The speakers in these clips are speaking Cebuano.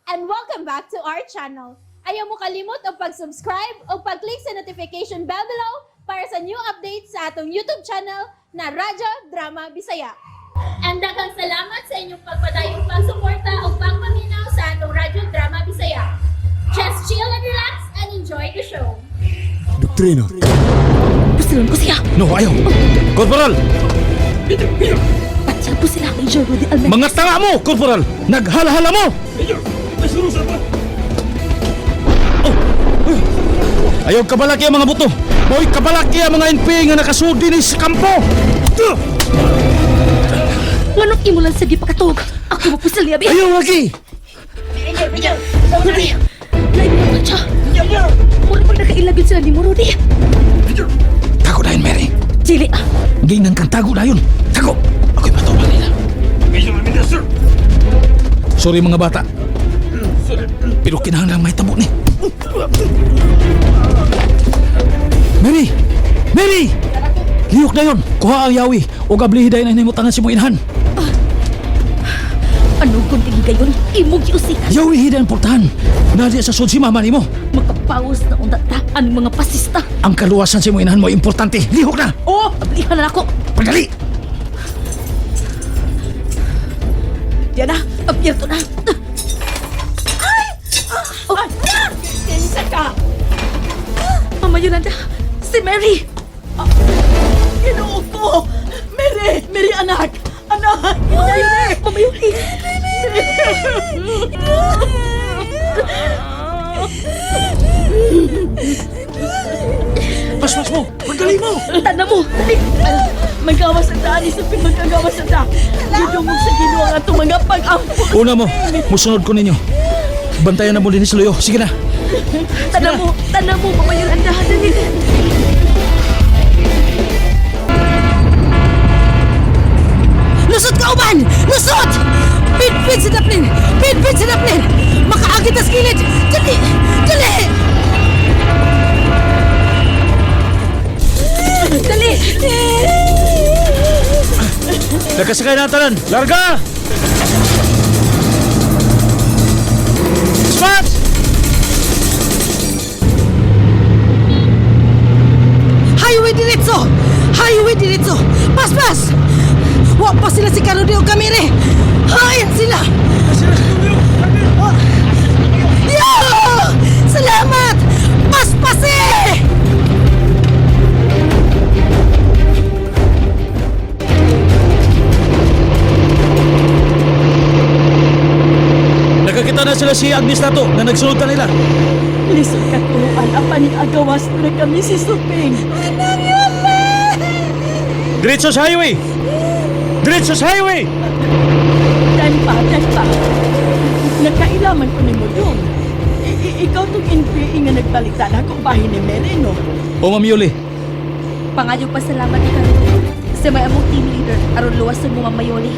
And welcome back to our channel. Ayaw mo kalimot og pag-subscribe o pag-click sa notification bell below para sa new updates sa atong YouTube channel na Radyo Drama Bisaya. And daghang salamat sa inyong pagpadayong pagsuporta o pagpaminaw sa atong Radyo Drama Bisaya. Just chill and relax and enjoy the show. Doktrina. Pusilon ko siya. No, ayaw. Corporal! Patya po sila kay Jerry de Almeida. Mga tanga mo, Corporal! Naghala-hala mo! Oh. Ayaw kabalaki ang mga buto. Boy, kabalaki ang mga NP nga nakasudi ni sa kampo. Nganong imo lang sa gipakatog? Ako mapusil niya, bi. Ayaw lagi! Rudy! Lain mo na siya. Mura pag nakailagin sila ni mo, Rudy. Tago dayon, Mary. Dili ah. Ginang kang tago dayon. Tago! Ako'y matawag nila. Sorry mga bata. Pero kinahanglan may tabo ni. Mary! Mary! Lihok na yun! Kuha ang yawi o gablihi dayon ang nimo tangan si mo inahan. Ano kung tingin gayon? Imong giusikan. Yawi hidan portahan. Nadia sa sud si mama nimo. Makapaos na unta ta ang mga pasista. Ang kaluwasan si mo inahan mo importante. Lihok na! Oh, ablihan na ako. Pagdali! Diyan na, abierto na. Ay! Oh. Kinsa ka? Mama Yolanda, si Mary! Ginoo ko! Mary! Mary anak! Anak! Mama, Mama Yoli! Paspas mo! Pagdali mo! Tanda mo! Dali! Magawas ang daan, isipin magkagawas ang daan. Gidungog sa Ginoo ang atong mga pag-ampo. Una mo, musunod ko ninyo. Bantayan na mo din si Luyo. Sige na. Tanda mo! Tanda mo, Mama Yolanda! Dali! Lusot ka uban! Lusot! Pitpit sa daplin! Pitpit sa daplin! Makaagit tas gilid! Dali! Dali! Dali! Nakasakay na ang tanan. Larga! Dispatch! Highway diretso! Highway diretso! Pas pas! Wa pa sila si Karudi o Kamire! Hain sila! Yo! Salamat! Paspase! Nakakita na sila si Agnes Nato na nagsunod ta nila. Lisod ka tuan, apan agawas na kami si Suping. Diretso sa highway! Diretso sa highway! Dan pa, dan pa. Nakailaman ko ni mo dong. Ikaw tong NPA nga nagbalita na akong bahin ni Mary, no? O Ma'am Yuli, Pangayo pa salamat ni Karudi. Sa may among team leader, aron luwas sa mo, Mama Yoli.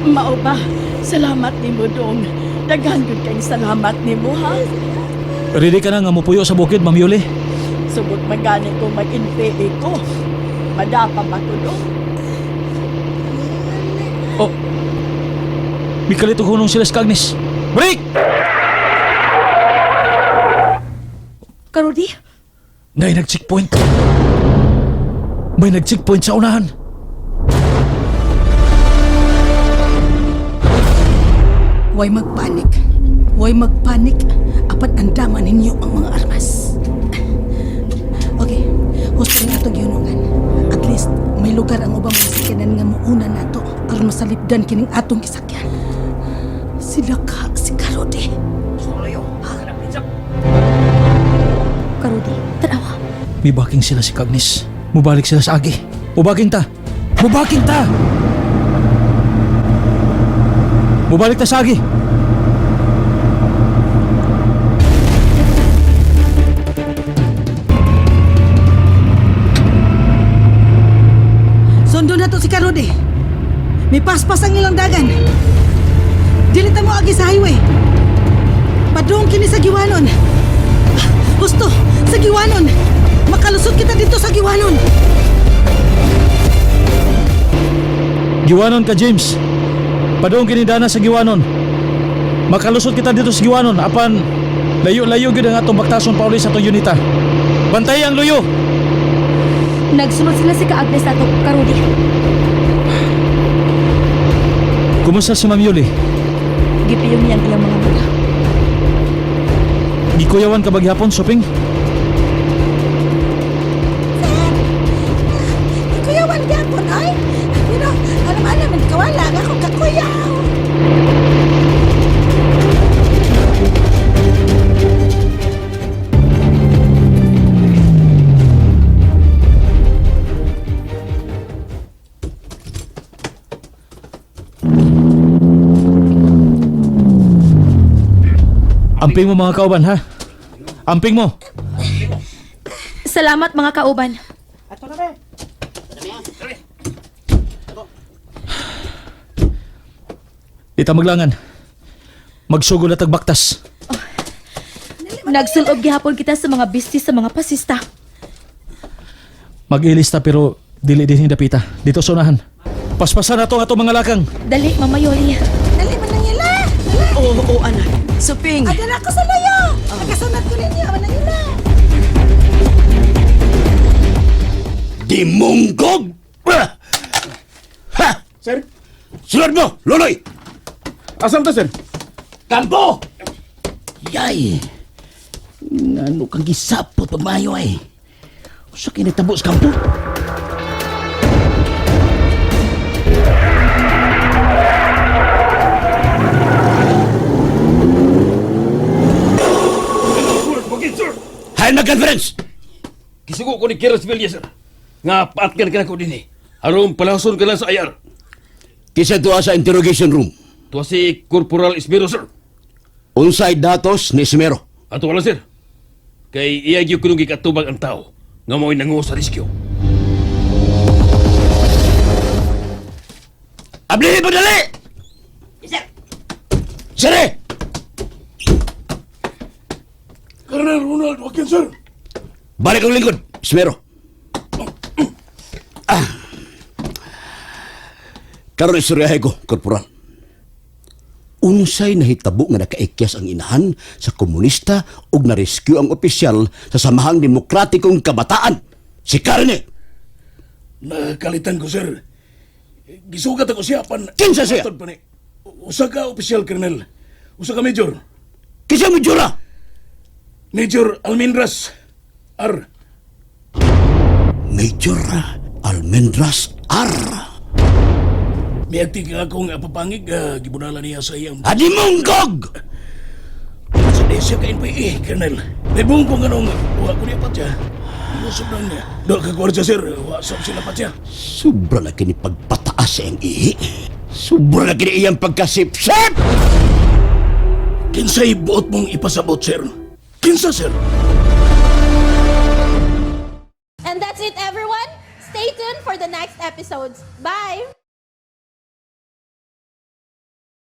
Mao ba? Salamat ni mo dong. Daghan gud kayong salamat ni mo, ha? Ready ka na nga mupuyo sa bukid, Ma'am Yuli? Sugot magani ko mag-NPA ko. Madapa ba ko dong? Oh, mikalito hunong sila si Agnes. Break! Karudi, May nag-checkpoint. May nag-checkpoint sa unahan. Huwag magpanik. Huwag magpanik. Apan andaman ninyo ang mga armas. Okay, husto nga itong gihunungan. At least, may lugar ang ubang mga sakyanan nga muuna nato aron masalipdan kining atong gisakyan. Sila ka, si Karodi. Karudi, tanawa. May backing sila si Agnes. Mubalik sila sa agi. Mubaking ta! Mubaking ta! Mubalik ta sa agi! Sundo na to si Karodi. May paspas ang ilang dagan. Dili ta mo agi sa highway. Padung kini sa Giwanon. Gusto, sa Giwanon. Makalusot kita dito sa Giwanon. Giwanon ka, James. Padung kinidana sa Giwanon. Makalusot kita dito sa Giwanon apan layo-layo gyud ang atong baktason pauli sa atong unita. Bantay ang luyo. Nagsunod sila si Ka Agnes ato Karudi. Kumusta si Ma'am Yuli? Gipiyong niyang iyang mga mata. Gikuyawan ka ba gihapon, Soping? Sir, ikuyawan gyapon ay. Pero alam-alam nagkawala ako kakuyaw. Amping mo mga kauban ha. Amping mo. Salamat mga kauban. Di ta maglangan. Magsugod na tagbaktas. Nagsulob gihapon kita sa mga bistis sa mga pasista. Mag-ilista pero dili din dapita. Dito sa unahan. Paspasan na to ang atong mga lakang. Dali, Mama Yoli. Dali man nang ila. Dali. Oo, oo, anak. Suping. Adala ko sa layo. Nagasunod ko ninyo man nang ila. Dimunggog! Ah! Ha! Sir? Sulod mo! Luloy! Asam ta, sir? Kampo! Yay! Ngano kang gisapot pagmayo ay? Usa kay nagtabo sa kampo? Hay mag-conference! Gisugo ko ni Kiras Villa, sir. Nga paatgan ka na ko din eh. Aron palason ka lang sa IR. Kisa tuwa sa interrogation room. Tuwa si Corporal Ismiro, sir. Unsay datos ni Ismero. Ato wala, sir. Kay iya gyud kunong gikatubag ang tao nga mao'y nanguo sa rescue. Ablihin mo dali! Sir! Sir! Colonel Ronald Joaquin, sir. Balik ang lingkod, Ismero. Ah. Karon istoryahe ko, Korporal. Unsay nahitabo nga nakaikyas ang inahan sa komunista ug na-rescue ang opisyal sa Samahang Demokratikong Kabataan, si Carne. Nakalitan ko, sir. Gisugat ako siya pan... Kinsa siya? Matod pa ni. Usa ka opisyal, Colonel. Usa ka major. Kinsa mo jura? Major Almendras. R. Major Almendras R. Miagti ka akong apapangig. Gibunala niya sa iyang... Adimunggog! Sa di siya ka NPA, Colonel. May buong kong anong... Wa ko niya patya. Lusob lang niya. Do ka gwardya, sir. Wa sab sila patya. Sobra na kini pagpataas sa iyang ihi. Sobra na kini iyang pagkasipsip! Kinsay buot mong ipasabot, sir? Kinsa, sir? And that's it, everyone. Stay tuned for the next episodes. Bye!